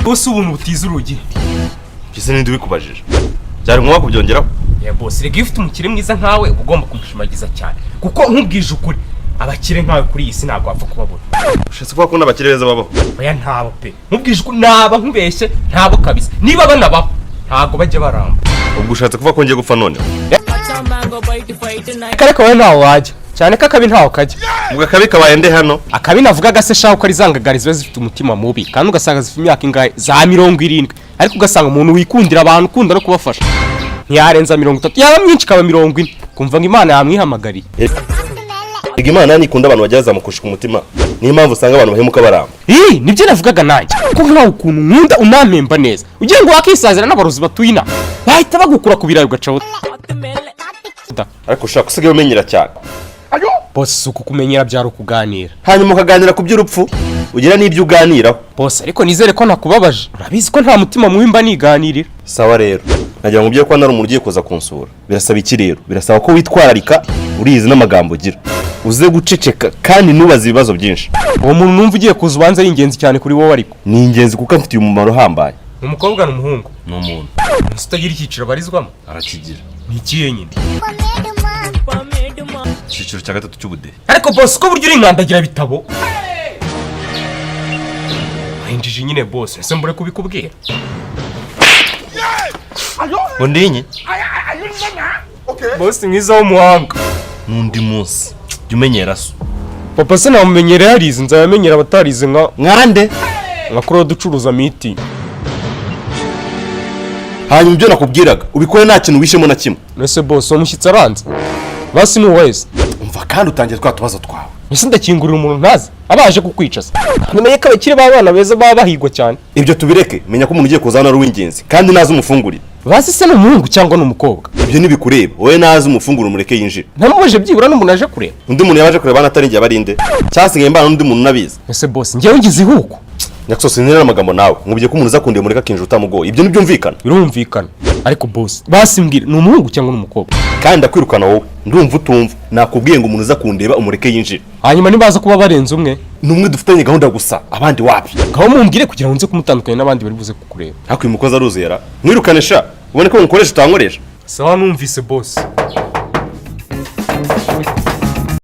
Bose ubuntu butiza urugi. Ese ninde ubikubajije? Byari ngombwa kubyongeraho? Ya boss, rega iyo ufite umukire mwiza nkawe uba ugomba kumushimagiza cyane, kuko nkubwije ukuri, abakire nkawe kuri iyi si ntabwo wapfa kubabona. Ushatse kuvuga ko n'abakire beza babaho? Oya, ntabo pe. Nkubwije ukuri naba nkubeshye, ntabo kabisa. Niba banabaho ntabwo bajya baramba. Ubwo ushatse kuvuga ko ngiye gupfa noneho? Reka reka, wowe ntaho wajya, cyane ko akabi ntaho kajya. Ubwo akabi kabaye nde hano? Akabi navugaga se shaho, ko ari za ngagari ziba zifite umutima mubi, kandi ugasanga zifite imyaka ingahe, za 70, ariko ugasanga umuntu wikundira abantu, ukunda no kubafasha, ntiyarenza 30, yaba myinshi ikaba 40, kumva ngo Imana yamwihamagariye. Ega Imana nikunda abantu bagerageza mukushika umutima, niyo mpamvu usanga abantu bahemuka baramba. Ii, nibyo navugaga nanjye, ko nkawe ukuntu nkunda unampemba neza, ugiye ngo wakisazira n'abarozi batuye inaha bahita bagukura ku birayi ugacaho da. Ariko ushaka usigaye umenyera cyane. Bose, si ukukumenyera, byari ukuganira. Hanyuma ukaganira ku by'urupfu, ugira n'ibyo uganiraho. Bose, ariko nizere ko ntakubabaje, urabizi ko nta mutima mubi mba niganirira. Sawa rero, nagira ngo ubye ko hano ari umuntu ugiye kuza kunsura. Birasaba iki rero? Birasaba ko witwararika, urizi n'amagambo ugira, uze guceceka kandi ntubaze ibibazo byinshi. Uwo muntu numva ugiye kuza ubanza ari ingenzi cyane kuri wowe ariko. Ni ingenzi kuko amfitiye umumaro uhambaye. Ni umukobwa, ni umuhungu? Ni umuntu. Umunsi utagira icyiciro abarizwamo? Arakigira. Ni ikihe nyine? Icyiciro cya gatatu cy'ubudehe. Ariko boss, ko buryo uri inkandagira bitabo injiji nyine boss, ese mbure kubikubwira? Ngo ndinye? Boss mwiza w'umuhanga. N'undi munsi jya umenyera so. Papa se namumenyera yarize, nzabamenyera abatarize nka Mwande? Nka Claude ucuruza miti. Hanyuma ibyo nakubwiraga ubikore, nta kintu wishemo na kimwe. Ese boss, uwo mushyitsi aranze basi ni uwese? Umva, kandi utangiye twa tubazo twawe. Ese ndakingurira umuntu ntazi abaje kukwicaza? Ntumenye ko abakire b'abana beza baba bahigwa cyane. Ibyo tubireke. Menya ko umuntu ugiye kuza hano ari uw'ingenzi, kandi naza umufungurire. Basi se ni umuhungu cyangwa ni umukobwa? Ibyo ntibikureba wowe. Naza umufungure, umureke yinjire. Ntamubajije byibura n'umuntu aje kureba? Undi muntu yabaje kureba hano atari njye aba ari nde? Cyasigaye mbana n'undi muntu unabizi? Ese boss, njyewe ngize ihuko? Nyaksosi, nira amagambo nawe. Nkubwiye ko umuntu uza kundeba mureke akinjira utamugoye. Ibyo ntibyumvikana? Birumvikana, ariko boss, basi mbwira, ni umuhungu cyangwa ni umukobwa? Kandi ndakwirukana wowe, ndumva utumva. Nakubwiye ngo umuntu uza kundeba umureke yinjire. Hanyuma nibaza kuba barenze umwe? Ni umwe dufitanye gahunda gusa, abandi wapi. Ngaho mumbwire kugira ngo nze kumutandukanya n'abandi bari buze kukureba. Ariko uyu mukozi aruzera. Mwirukane sha, ubone ko umukoresha utankoresha. Sawa, numvise boss.